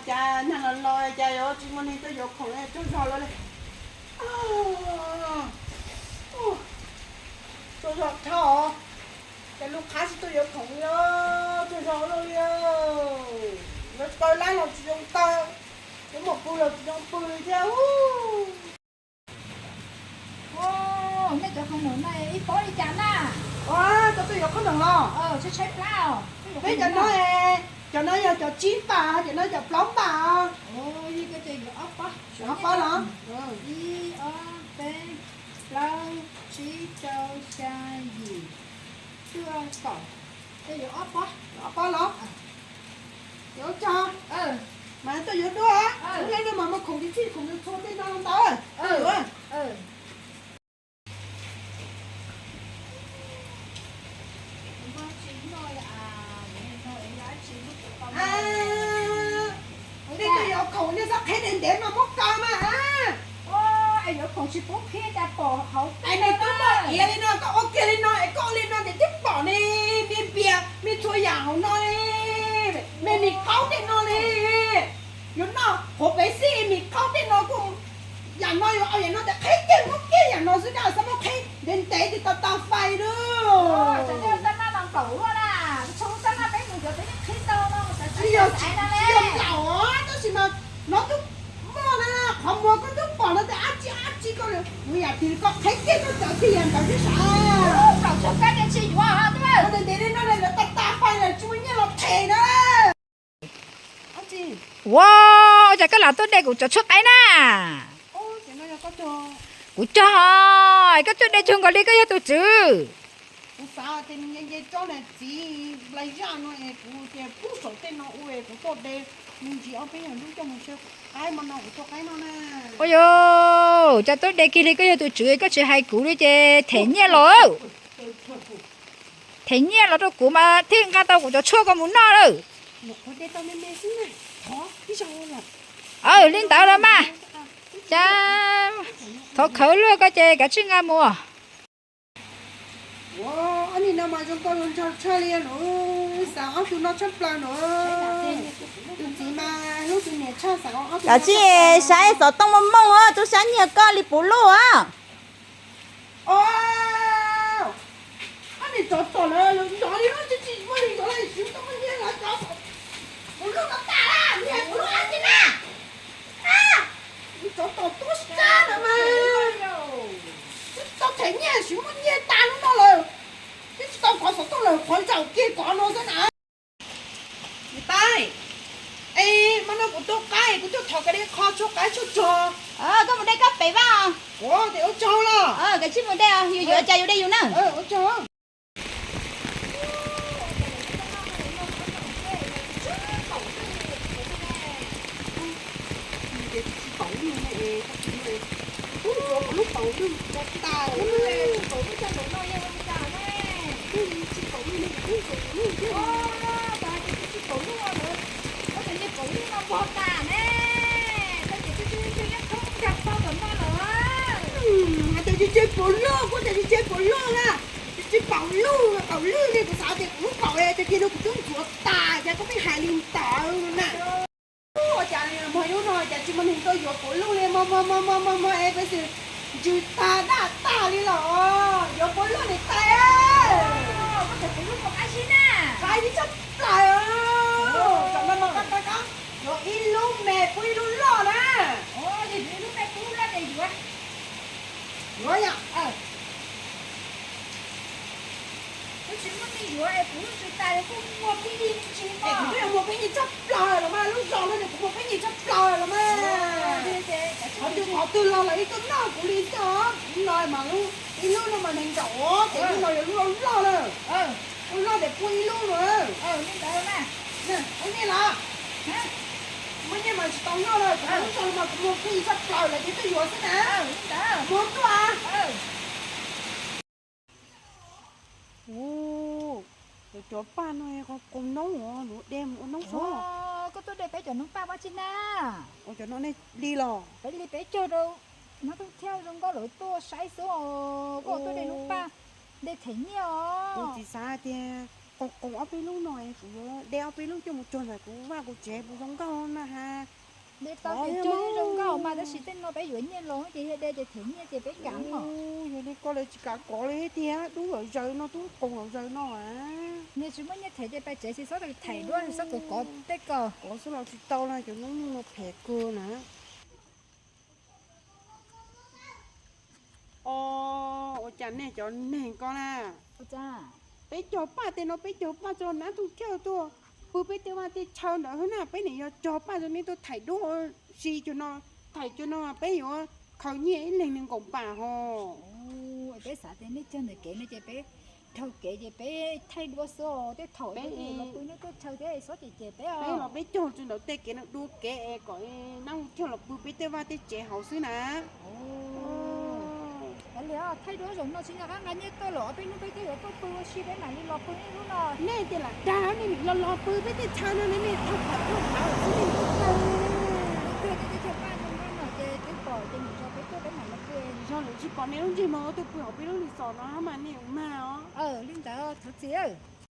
Cas nag los los cas yuav tsis muaj neeg tuaj yuav khoom tsaug zog lawm li. Tsaug zog dhau, cas lub qhab tsis tuaj yuav khoom li, tsaug zog ua luaj li. Yuav tsis tau lab los tsis zoo tau, yuav mus pw los tsis zoo pw li thiab. Nej cov khoom no ib pob li cas na? Koj tuaj yuav khoom no los? Tshaib plab. Peb cov no, cov no yog cov tsib npam, cov no cov plaub npam. Ob pob los? Ib, ob, peb, plaub, tsib, rau, xya, yim, cuaj, kaum. Ob pob los? Yuav tso, mas tuaj yuav dua. Lub lab no mas muaj khoom tib txhij khoom txhua tej no ntau. Nej tuaj yuav khoom nej txhob qhib ntev ntev mas muab kaw mas. Es yuav khoom tsis pub qhib cas pom hauv. Es nws twb muaj iav li no, koj ua kiag li no es koj ua li no ces twb pom ne, me npias me txhua yam hauv no li, me mis qaub tej no li. Yuav noj qhuav pev xij mis qaub tej no kuj, yam no yuav ua yam no ces qhib kiag muab kiag yam no xwb na, txhob muab qhib ntev ntev ces tau tas fais lawm. Tsis yog, tsis yog nplaum os, tab sis mas no twb muaj na, qhov muag koj twb pom no ces dab tsi dab tsi koj, kuv yam twg koj qhib kiag koj cov kiag yam ntawd thiab sav. Ntev ntev li no lawv tas tas fais lawm tsis muaj nyiaj los them na. Ua, ua cas koj lam tuaj de kuv cov tshuaj qaib na? Kuv cog, koj tuaj de cuag nkaus li koj yog tus tswv. Ua yog, cas tuaj de kiag li koj yog tus tswv koj tsis hais kuv li ces them nyiaj los. Them nyiaj los rau kuv mas thiaj nqa tau kuv cov tshuaj koj mus noj lawm. Li ntawd los mas, cas thov khawv luag koj ces kav tsij nqa mus. Ua, ob niag no mas zoo nkauj zoo nraug tshaj li lawm, xav ob tug no tshaj plaws lawm. Tus txiv mas hlub tus niam tshaj xav ob tug no tshaj plaws. Kav tsij saib xov tooj moj mooj, tub sab nyiag koj li puv luj. Ob niag tsov tom lawv ntxov li lub tsis tsis muaj li ntxov li, tsis tau muaj nyiaj los cov puv luj no tas lawm, nyiag puv luj dab tsi na. Tsov tom tub sab lawm mas, twb tsis tau them nyiaj, tsis muaj nyiaj tas lub no lawm, twb tsis tau kov xov tooj lawm, qhov zaum kiag kov no xwb na. Niam tais, es hmo no kuv tu qaib, kuv tuaj thov koj de qho tshuaj qaib tshuaj tsuag. Koj mus de koj pem vaj. Ua, tes ua tsaug los? Kav tsij mus de, yus yuav cas yus de yus na. Ua tsaug. Tsis paum lug ne, tub ntsuav kuv lub paum lug tas tas lawm. Tsis paum lug ne, tub ntsuav kuv lub thiab. Tsis paum lug lawm, ua cas niag paum lug no npog tas ne. Tau ces tsis tsis tsis nyob thoob nkag tau tom no lawm. Hais tias tsis tsis paum lug, kuv tias tsis tsis paum lug na. Tsis tsis paum lug, paum lug li kuv xav tias kuv lub paum es tias kiag rau kuv tub ntsuav tas, cas koj pheej hais li ntawd na. Ua cas li muag ib lub no cas tsis muaj neeg tuaj yuav kuv lub li, muag muag muag muag muag es peb xwm ntsws tag daj tag li los yuav kuv lub niam tais. Koj tseem kuv lub mus qab zib na. Qab zib tshaj plaws. Tam no no qab qab qab yuav ib lub me pub ib lub loj na. Yuav yom. Kuv tsis muaj neeg yuav es kuv lub ntsws tas kuj muag pheej yig me ntsis mas. Kuv twb yuav muag pheej yig tshaj plaws los mas, lub zos no ces kuv muag pheej yig tshaj plaws los mas. Qhov twg qhov twg los lawv yeej tuaj noj kuv li xwb os. Kuv no mas lub, ib lub no mas nees nkaum os, ces lub no yog lub loj loj na. Lub loj ces pub ib lub no. Ua nej los? Muaj nyiaj mas tsis tau noj lawm, kuv lub zos no mas kuv muag pheej yig tshaj plaws lawv thiaj tuaj yuav xwb na. Muag tuaj. Cov paj no qos qos noob, luag de mus ua noob xwb. Koj tuaj de peb cov noob paj pab tsi na. Ua cov no nej li los? Peb li peb cog rau, no tuaj thiab zoo nkauj lawv tuaj saib xwb os. Koj tuaj de noob paj, de them nyiaj os. Kuv tsis xav hais tias Qoos qoos ob peb lub no es kuv yuav de ob peb lub coj mus txog ntawm kuv vaj kuv tsev puas zoo nkauj na ha. De tau ces zoo nkauj mas tab sis tej no peb yuav nyiaj los ces yog de ces them nyiaj ces peb kam hos. Yog li koj lawv tsis kam kov li thiab, dub lawm zaws no, dub qoos lawm zaws no a. Nws tsis muaj nyiaj them ces pais tsev tsis txhob them duab, txhob kov kov tej ko. Kov xwb los tsis tau na, cov noob noog no phem kawg na. O, ua cas nej cov neeg ko na, peb caug paj tej no peb caug paj tso nab tug cawj tuaj pw peb tej vaj tej chaw ntawd xwb na, peb niam yog caug paj tso nej tuaj them duab si cov no, them cov no peb yuav khaws nyiaj ib leeg nees nkaum pam hos. Peb xav tias nej caug ntawm kev no ces peb dhau kev ces peb thaij duab xwb os, tej thaum peb los pw nej tej chaw thiab xob ces ces peb os. Peb los peb caug tso ntawm tej kev no dua kev es kom nab hu cawj los pw peb tej vaj tej tsev hauv xwb na. Kav liam, thaij duab zaum no tsis nco qab nqa nyiaj tuaj los peb hnub peb twb yuav tuaj pw ua si peb mam li los pw ib hnub no. Nej ces lam dag nej nim los los pw peb tej chaw no ne, nej thaj tham tuaj tham xwb nej nim tau. Twb pom ces nim zos peb tuaj peb mam los pw. Zos lawm tsis pom nej lub ntsej muag tuaj pw hauv peb lub resort no mas nej ua mag os. Li ntawd thov txim.